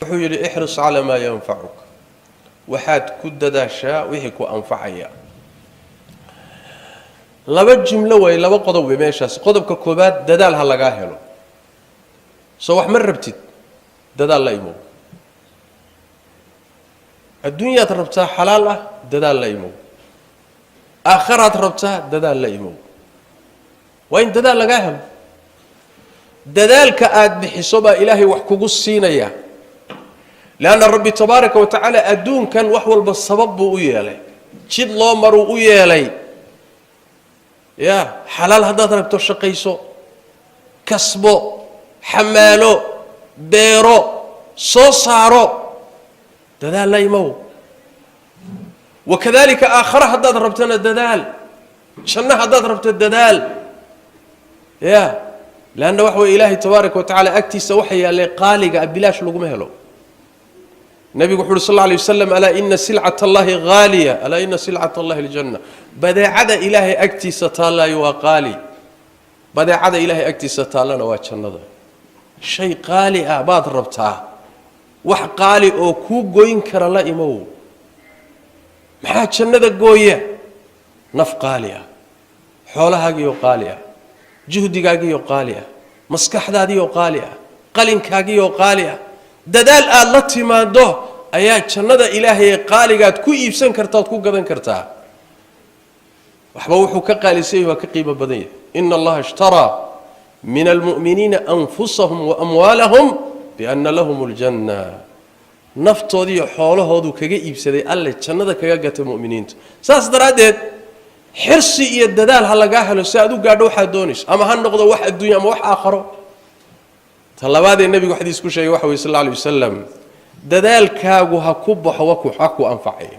Wuxuu yidhi: "Ixris calaa maa yanfacuk." Waxaad ku dadaashaa wixii ku anfacaya. Laba jumlo way, laba qodob wey meeshaas. Qodobka koobaad, dadaal ha lagaa helo. Soo wax ma rabtid? Dadaal la imow. Adduunyaad rabtaa xalaal ah? Dadaal la imow. Aakharaad rabtaa? Dadaal la imow. Waa in dadaal lagaa helo. Dadaalka aada bixiso baa Ilaahay wax kugu siinaya, leanna Rabbi tabaaraka wa tacaala adduunkan wax walba sabab buu u yeelay, jid loo maruu u yeelay. Ya xalaal haddaad rabto, shaqayso, kasbo, xamaalo, beero, soo saaro, dadaal la imow. Wakadalika aakhare haddaad rabtona dadaal, janno haddaad rabto dadaal. Ya leanna waxa weye, Ilaahay tabaaraka wa tacala agtiisa waxa yaallay qaaliga a bilaash laguma helo. Nebigu wuxu uhi sal alla alay wasalam: "Alaa ina silcata Allahi haaliya, alaa ina silcata Allahi aljanna." Badeecada Ilaahay agtiisa taallaayo waa qaali, badeecada Ilaahay agtiisa taallana waa jannada. Shay qaali ah baad rabtaa, wax qaali oo kuu goyn kara la imow. Maxaa jannada gooya? Naf qaali ah, xoolahaagiioo qaali ah, juhdigaagiioo qaali ah, maskaxdaadiioo qaali ah, qalinkaagiioo qaali ah. Dadaal aada la timaado ayaa jannada Ilaahay ee qaaligaad ku iibsan karta, ood ku gadan kartaa. Waxba wuxuu ka qaalisan yahy waa ka qiimo badan yahay. "Ina Allaha ishtaraa min almu'miniina anfusahum wa amwaalahum biana lahum aljanna." Naftoodiiyo xoolahooduu kaga iibsaday Alle, jannada kaga gatay mu'miniinta. Saas daraaddeed xirsi iyo dadaal ha lagaa helo si aad u gaadho waxaad doonayso, ama ha noqdo wax adduunya ama wax aakharo. Ta labaadee nebigu xadiis ku sheegay waxa wey sal alla alay wasalam: dadaalkaagu ha ku baxo ha ku anfacaya.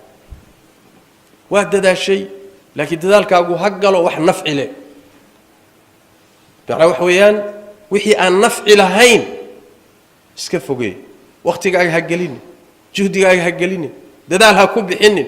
Waa dadaashay, laakiin dadaalkaagu ha galo wax nafci leh. Macnaa waxa weeyaan, wixii aan nafci lahayn iska fogee. Wakhtigaaga ha gelinin, juhdigaaga ha gelinin, dadaal ha ku bixinin.